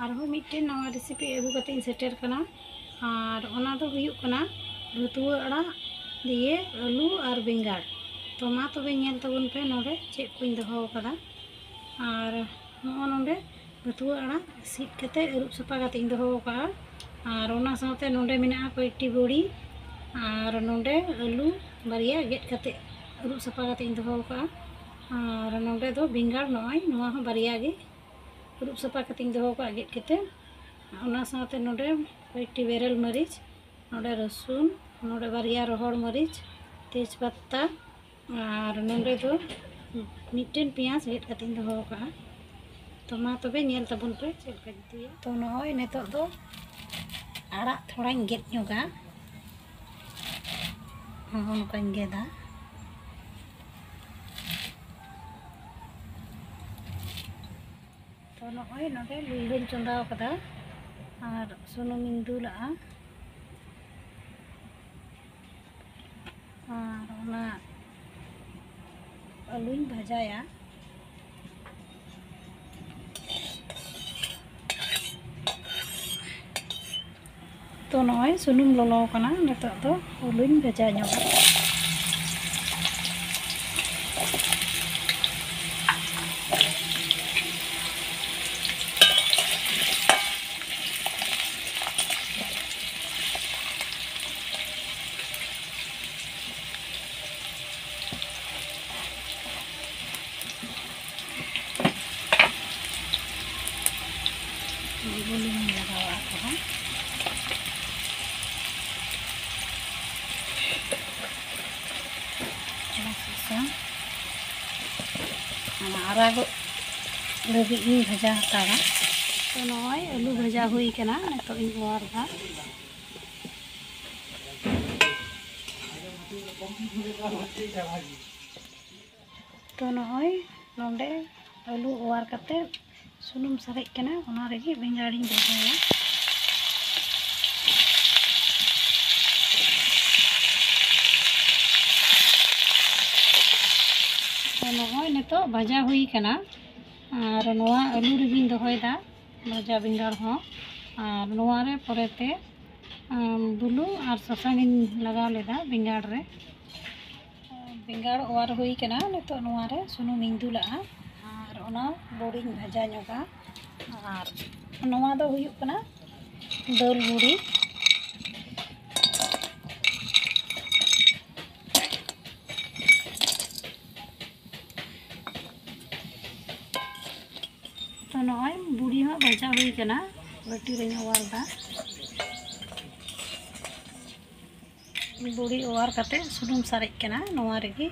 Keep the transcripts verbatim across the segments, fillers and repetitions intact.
ᱟᱨᱦᱚᱸ ᱢᱤᱫᱴᱮᱱ ᱱᱟᱣᱟ ᱨᱮᱥᱤᱯᱤ ᱟᱹᱜᱩ ᱠᱟᱛᱮ ᱤᱧ ᱥᱮᱴᱮᱨ ᱠᱟᱱᱟ᱾ ᱟᱨ ᱚᱱᱟ ᱫᱚ ᱦᱩᱭᱩᱜ ᱠᱟᱱᱟ ᱵᱷᱟᱹᱛᱩᱣᱟᱹ ᱟᱲᱟᱜ ᱫᱤᱭᱮ ᱟᱹᱞᱩ ᱟᱨ ᱵᱮᱸᱜᱟᱲ᱾ ᱛᱚ ᱢᱟ ᱛᱚᱵᱮ ᱧᱮᱞ ᱛᱟᱵᱚᱱ ᱯᱮ ᱱᱚᱰᱮ ᱪᱮᱫ ᱠᱚᱧ ᱫᱚᱦᱚ ᱟᱠᱟᱫᱟ᱾ ᱟᱨ ᱱᱚᱜᱼᱚ ᱱᱚᱰᱮ ᱵᱷᱟᱹᱛᱩᱣᱟᱹ ᱟᱲᱟᱜ ᱥᱤᱫ ᱠᱟᱛᱮ ᱟᱹᱨᱩᱵ ᱥᱟᱯᱷᱟ ᱠᱟᱛᱮ ᱤᱧ ᱫᱚᱦᱚ ᱟᱠᱟᱫᱼᱟ᱾ ᱟᱨ ᱚᱱᱟ ᱥᱟᱶᱛᱮ ᱱᱚᱰᱮ ᱢᱮᱱᱟᱜᱼᱟ ᱠᱚᱭᱮᱠᱴᱤ ᱵᱚᱲᱤ᱾ ᱟᱨ ᱱᱚᱰᱮ ᱟᱹᱞᱩ ᱵᱟᱨᱭᱟ ᱜᱮᱫ ᱠᱟᱛᱮ ᱟᱹᱨᱩᱵ ᱥᱟᱯᱷᱟ ᱠᱟᱛᱮ ᱤᱧ ᱫᱚᱦᱚ ᱟᱠᱟᱫᱼᱟ᱾ ᱟᱨ ᱱᱚᱰᱮ ᱫᱚ ᱵᱮᱸᱜᱟᱲ, ᱱᱚᱜᱼᱚᱭ ᱱᱚᱣᱟ ᱦᱚᱸ ᱵᱟᱨᱭᱟ ᱜᱮ ᱟᱹᱨᱩᱵ ᱥᱟᱯᱷᱟ ᱠᱟᱛᱮ ᱤᱧ ᱫᱚᱦᱚ ᱟᱠᱟᱫᱼᱟ ᱜᱮᱫ ᱠᱟᱛᱮ᱾ ᱚᱱᱟ ᱥᱟᱶᱛᱮ ᱱᱚᱰᱮ ᱠᱚᱭᱮᱠᱴᱤ ᱵᱮᱨᱮᱞ ᱢᱟᱹᱨᱤᱪ, ᱱᱚᱰᱮ ᱨᱟᱹᱥᱩᱱ, ᱱᱚᱰᱮ ᱵᱟᱨᱭᱟ ᱨᱚᱦᱚᱲ ᱢᱟᱹᱨᱤᱪ, ᱛᱮᱡᱽ ᱯᱟᱛᱟ, ᱟᱨ ᱱᱚᱰᱮ ᱫᱚ ᱢᱤᱫᱴᱮᱱ ᱯᱮᱸᱭᱟᱡᱽ ᱜᱮᱫ ᱠᱟᱛᱮ ᱤᱧ ᱫᱚᱦᱚ ᱟᱠᱟᱫᱼᱟ᱾ ᱛᱚ ᱢᱟ ᱛᱚᱵᱮ ᱧᱮᱞ ᱛᱟᱵᱚᱱ ᱯᱮ ᱪᱮᱫ ᱞᱮᱠᱟᱧ ᱩᱛᱩᱭᱟ᱾ ᱛᱚ ᱱᱚᱜᱼᱚᱭ ᱱᱤᱛᱚᱜ ᱫᱚ ᱟᱲᱟᱜ ᱛᱷᱚᱲᱟᱧ ᱜᱮᱫ ᱧᱚᱜᱟ᱾ ᱱᱚᱜᱼᱚ ᱱᱚᱝᱠᱟᱧ ᱜᱮᱫᱟ᱾ ᱛᱚ ᱱᱚᱜᱼᱚᱭ ᱱᱚᱰᱮ ᱞᱩᱭ ᱦᱚᱧ ᱪᱚᱸᱫᱟ ᱟᱠᱟᱫᱟ ᱟᱨ ᱥᱩᱱᱩᱢᱤᱧ ᱫᱩᱞᱟᱜᱼᱟ᱾ ᱟᱨ ᱚᱱᱟ ᱟᱹᱞᱩᱧ ᱵᱷᱟᱡᱟᱭᱟ᱾ ᱛᱚ ᱱᱚᱜᱼᱚᱭ ᱥᱩᱱᱩᱢ ᱞᱚᱞᱚ ᱟᱠᱟᱱᱟ, ᱱᱤᱛᱚᱜ ᱫᱚ ᱟᱹᱞᱩᱧ ᱵᱷᱟᱡᱟ ᱧᱚᱜᱟ᱾ ᱵᱩᱞᱩᱝ ᱤᱧ ᱞᱟᱜᱟᱣᱟᱜᱼᱟ ᱛᱷᱚᱲᱟ᱾ ᱛᱷᱚᱲᱟ ᱥᱟᱥᱟᱝ᱾ ᱚᱱᱟ ᱟᱨᱟᱜᱚᱜ ᱫᱷᱟᱹᱵᱤᱡ ᱤᱧ ᱵᱷᱟᱡᱟ ᱦᱟᱛᱟᱲᱟ᱾ ᱛᱚ ᱱᱚᱜᱼᱚᱭ ᱟᱹᱞᱩ ᱵᱷᱟᱡᱟ ᱦᱩᱭ ᱠᱟᱱᱟ, ᱱᱤᱛᱚᱜ ᱤᱧ ᱚᱣᱟᱨ ᱫᱟ᱾ ᱛᱚ ᱱᱚᱜᱼᱚᱭ ᱱᱚᱰᱮ ᱟᱹᱞᱩ ᱚᱣᱟᱨ ᱠᱟᱛᱮ ᱥᱩᱱᱩᱢ ᱥᱟᱨᱮᱡ ᱠᱟᱱᱟ, ᱚᱱᱟ ᱨᱮᱜᱮ ᱵᱮᱸᱜᱟᱲᱤᱧ ᱵᱷᱟᱡᱟᱭᱟ᱾ ᱛᱚ ᱱᱚᱜᱼᱚᱭ ᱱᱤᱛᱚᱜ ᱵᱷᱟᱡᱟ ᱦᱩᱭ ᱠᱟᱱᱟ, ᱟᱨ ᱱᱚᱣᱟ ᱟᱹᱞᱩ ᱨᱮᱜᱮᱧ ᱫᱚᱦᱚᱭᱮᱫᱟ᱾ ᱵᱷᱟᱡᱟ ᱵᱮᱸᱜᱟᱲ ᱦᱚᱸ᱾ ᱟᱨ ᱱᱚᱣᱟ ᱨᱮ ᱯᱚᱨᱮᱛᱮ, ᱟᱢ, ᱵᱩᱞᱩᱝ ᱟᱨ ᱥᱟᱥᱟᱝ ᱤᱧ ᱞᱟᱜᱟᱣ ᱞᱮᱫᱟ ᱵᱮᱸᱜᱟᱲ ᱨᱮ᱾ ᱵᱮᱸᱜᱟᱲ ᱚᱣᱟᱨ ᱦᱩᱭ ᱠᱟᱱᱟ᱾ ᱱᱤᱛᱚᱜ ᱱᱚᱣᱟ ᱨᱮ ᱥᱩᱱᱩᱢᱤᱧ ᱫᱩᱞᱟᱜᱼᱟ ᱟᱨ ᱚᱱᱟ ᱵᱚᱲᱤᱧ ᱵᱷᱟᱡᱟ ᱧᱚᱜᱟ᱾ ᱟᱨ ᱱᱚᱣᱟ ᱫᱚ ᱦᱩᱭᱩᱜ ᱠᱟᱱᱟ ᱫᱟᱹᱞ ᱵᱚᱲᱤ᱾ ᱛᱚ, ᱱᱚᱜᱼᱚᱭ ᱵᱩᱲᱤ ᱦᱚᱸ ᱵᱷᱟᱡᱟ ᱦᱩᱭ ᱠᱟᱱᱟ, ᱵᱟᱹᱴᱤ ᱨᱮᱧ ᱚᱣᱟᱨ ᱮᱫᱟ᱾ ᱵᱩᱲᱤ ᱚᱣᱟᱨ ᱠᱟᱛᱮ ᱥᱩᱱᱩᱢ ᱥᱟᱨᱮᱡ ᱠᱟᱱᱟ, ᱱᱚᱣᱟ ᱨᱮᱜᱮ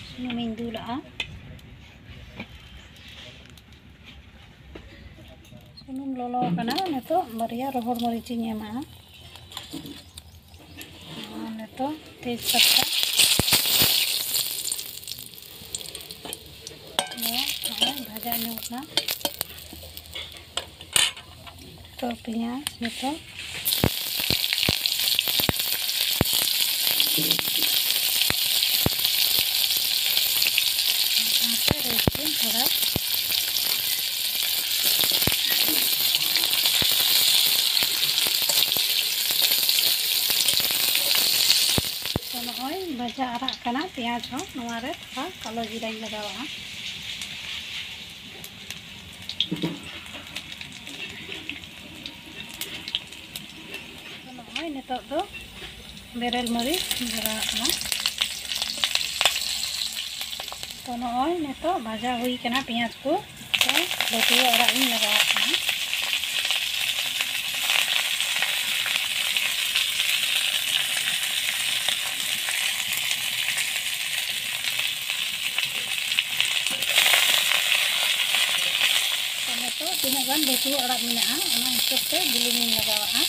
ᱥᱩᱱᱩᱢᱤᱧ ᱫᱩᱞᱟᱜᱼᱟ᱾ ᱥᱩᱱᱩᱢ ᱞᱚᱞᱚ ᱟᱠᱟᱱᱟ, ᱱᱤᱛᱚᱜ ᱵᱟᱨᱭᱟ ᱨᱚᱦᱚᱲ ᱢᱟᱹᱨᱤᱪ ᱤᱧ ᱮᱢᱟᱜᱼᱟ᱾ ᱟᱨ ᱱᱤᱛᱚᱜ ᱛᱮᱡᱽ ᱯᱟᱛᱟ᱾ ᱱᱚᱣᱟ ᱱᱚᱜᱼᱚᱭ ᱵᱷᱟᱡᱟ ᱧᱚᱜ ᱮᱱᱟ᱾ ᱛᱚ, ᱯᱮᱸᱭᱟᱡᱽ ᱱᱤᱛᱚᱜ ᱥᱟᱶᱛᱮ ᱨᱟᱹᱥᱩᱱ ᱛᱷᱚᱲᱟ᱾ ᱛᱚ, ᱱᱚᱜᱼᱚᱭ ᱵᱷᱟᱡᱟ ᱟᱨᱟᱜ ᱠᱟᱱᱟ ᱯᱮᱸᱭᱟᱡᱽ ᱦᱚᱸ᱾ ᱱᱚᱣᱟ ᱨᱮ ᱛᱷᱚᱲᱟ ᱠᱟᱞᱳ ᱡᱤᱨᱟᱧ ᱞᱟᱜᱟᱣᱟᱜᱼᱟ᱾ ᱛᱚ, ᱱᱚᱜᱼᱚᱭ ᱱᱤᱛᱚᱜ ᱫᱚ ᱵᱮᱨᱮᱞ ᱢᱟᱹᱨᱤᱪ ᱞᱟᱜᱟᱣᱟᱜ ᱠᱟᱱᱟ᱾ ᱛᱚ, ᱱᱚᱜᱼᱚᱭ ᱱᱤᱛᱚᱜ ᱵᱷᱟᱡᱟ ᱦᱩᱭ ᱠᱟᱱᱟ ᱯᱮᱸᱭᱟᱡᱽ ᱠᱚ᱾ ᱛᱚ, ᱵᱟᱹᱛᱩᱣᱟᱹ ᱟᱲᱟᱜ ᱤᱧ ᱞᱟᱜᱟᱣᱟᱜ ᱠᱟᱱᱟ᱾ ᱛᱚ, ᱱᱤᱛᱚᱜ ᱛᱤᱱᱟᱹᱜ ᱜᱟᱱ ᱵᱟᱹᱛᱩᱣᱟᱹ ᱟᱲᱟᱜ ᱢᱮᱱᱟᱜᱼᱟ, ᱚᱱᱟ ᱦᱤᱥᱟᱹᱵ ᱛᱮ ᱵᱩᱞᱩᱝ ᱤᱧ ᱞᱟᱜᱟᱣᱟᱜᱼᱟ᱾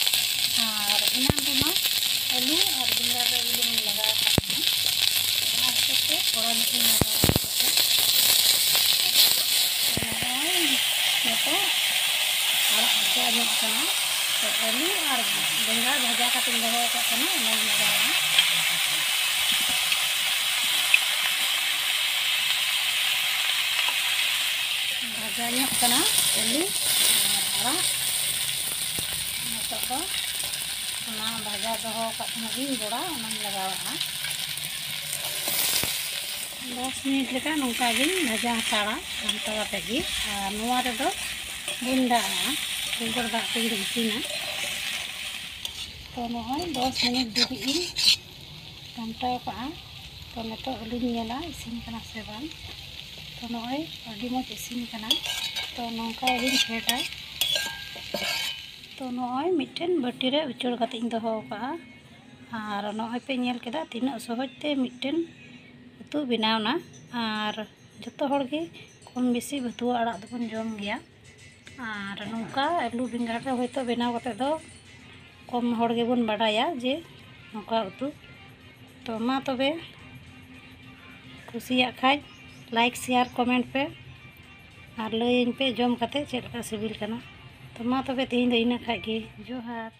ᱟᱨ ᱮᱱᱟᱝ ᱨᱮᱢᱟ ᱟᱹᱞᱩ ᱟᱨ ᱵᱮᱸᱜᱟᱲ ᱨᱮ ᱵᱩᱞᱩᱝ ᱤᱧ ᱞᱟᱜᱟᱣ ᱟᱠᱟᱫ ᱛᱟᱦᱮᱸᱫ, ᱚᱱᱟ ᱦᱤᱥᱟᱹᱵ ᱛᱮ ᱛᱷᱚᱲᱟ ᱧᱚᱜ ᱤᱧ ᱞᱟᱜᱟᱣ ᱟᱠᱟᱫ ᱛᱟᱦᱮᱸᱫ᱾ ᱱᱚᱜᱼᱚᱭ ᱱᱤᱛᱚᱜ ᱟᱲᱟᱜ ᱵᱷᱟᱡᱟ ᱧᱚᱜ ᱠᱟᱱᱟ᱾ ᱛᱚ, ᱟᱹᱞᱩ ᱟᱨ ᱵᱮᱸᱜᱟᱲ ᱵᱷᱟᱡᱟ ᱠᱟᱛᱮᱧ ᱫᱚᱦᱚ ᱟᱠᱟᱫ ᱛᱟᱦᱮᱱᱟ, ᱚᱱᱟᱧ ᱞᱟᱜᱟᱣᱟ᱾ ᱵᱷᱟᱡᱟ ᱧᱚᱜ ᱠᱟᱱᱟ ᱟᱹᱞᱩ ᱟᱨ ᱫᱚᱦᱚ ᱟᱠᱟᱫ ᱛᱟᱦᱮᱸ ᱤᱧ ᱵᱚᱲᱟ, ᱚᱱᱟᱧ ᱞᱟᱜᱟᱣᱟᱜᱼᱟ᱾ ᱫᱚᱥ ᱢᱤᱱᱤᱴ ᱞᱮᱠᱟ ᱱᱚᱝᱠᱟ ᱜᱤᱧ ᱵᱷᱟᱡᱟ ᱦᱟᱛᱟᱲᱟ ᱜᱷᱟᱱᱴᱟ ᱠᱟᱛᱮ ᱜᱮ᱾ ᱟᱨ ᱱᱚᱣᱟ ᱨᱮᱫᱚ ᱵᱟᱹᱧ ᱫᱟᱜ ᱟᱜᱼᱟ, ᱵᱮᱜᱚᱨ ᱫᱟᱜ ᱛᱮᱜᱮᱧ ᱤᱥᱤᱱᱟ᱾ ᱛᱚ ᱱᱚᱜᱼᱚᱭ ᱫᱚᱥ ᱢᱤᱱᱤᱴ ᱫᱷᱟᱹᱵᱤᱡ ᱤᱧ ᱜᱷᱟᱱᱴᱟᱣ ᱠᱟᱜᱼᱟ᱾ ᱛᱚ ᱱᱤᱛᱚᱜ ᱟᱹᱞᱩᱧ ᱧᱮᱞᱟ ᱤᱥᱤᱱ ᱠᱟᱱᱟ ᱥᱮ ᱵᱟᱝ᱾ ᱛᱚ ᱱᱚᱜᱼᱚᱭ ᱟᱹᱰᱤ ᱢᱚᱡᱽ ᱤᱥᱤᱱ ᱠᱟᱱᱟ᱾ ᱛᱚ ᱱᱚᱝᱠᱟ ᱜᱤᱧ ᱯᱷᱮᱰᱟ᱾ ᱛᱚ ᱱᱚᱜᱼᱚᱭ ᱢᱤᱫᱴᱮᱱ ᱵᱟᱹᱴᱤ ᱨᱮ ᱩᱪᱟᱹᱲ ᱠᱟᱛᱮ ᱤᱧ ᱫᱚᱦᱚ ᱟᱠᱟᱫᱼᱟ᱾ ᱟᱨ ᱱᱚᱜᱼᱚᱭ ᱯᱮ ᱧᱮᱞ ᱠᱮᱫᱟ ᱛᱤᱱᱟᱹᱜ ᱥᱚᱦᱚᱡᱽ ᱛᱮ ᱢᱤᱫᱴᱮᱱ ᱩᱛᱩ ᱵᱮᱱᱟᱣ ᱮᱱᱟ᱾ ᱟᱨ ᱡᱚᱛᱚ ᱦᱚᱲ ᱜᱮ ᱠᱚᱢ ᱵᱮᱥᱤ ᱵᱷᱟᱹᱛᱩᱣᱟᱹ ᱟᱲᱟᱜ ᱫᱚᱵᱚᱱ ᱡᱚᱢ ᱜᱮᱭᱟ᱾ ᱟᱨ ᱱᱚᱝᱠᱟ ᱟᱹᱞᱩ ᱵᱮᱸᱜᱟᱲ ᱨᱮ ᱦᱚᱭᱛᱳ ᱵᱮᱱᱟᱣ ᱠᱟᱛᱮ ᱫᱚ ᱠᱚᱢ ᱦᱚᱲ ᱜᱮᱵᱚᱱ ᱵᱟᱰᱟᱭᱟ ᱡᱮ ᱱᱚᱝᱠᱟ ᱩᱛᱩ᱾ ᱛᱚ ᱢᱟ ᱛᱚᱵᱮ, ᱠᱩᱥᱤᱭᱟᱜ ᱠᱷᱟᱡ like, share, comment ᱯᱮ ᱟᱨ ᱞᱟᱹᱭᱟᱹᱧ ᱯᱮ ᱡᱚᱢ ᱠᱟᱛᱮ ᱪᱮᱫ ᱞᱮᱠᱟ ᱥᱤᱵᱤᱞ ᱠᱟᱱᱟ᱾ ᱛᱚ ᱢᱟ ᱛᱚᱵᱮ ᱛᱮᱦᱮᱧ ᱫᱚ ᱤᱱᱟᱹᱜ ᱠᱷᱟᱡ ᱜᱮ, ᱡᱚᱦᱟᱨ᱾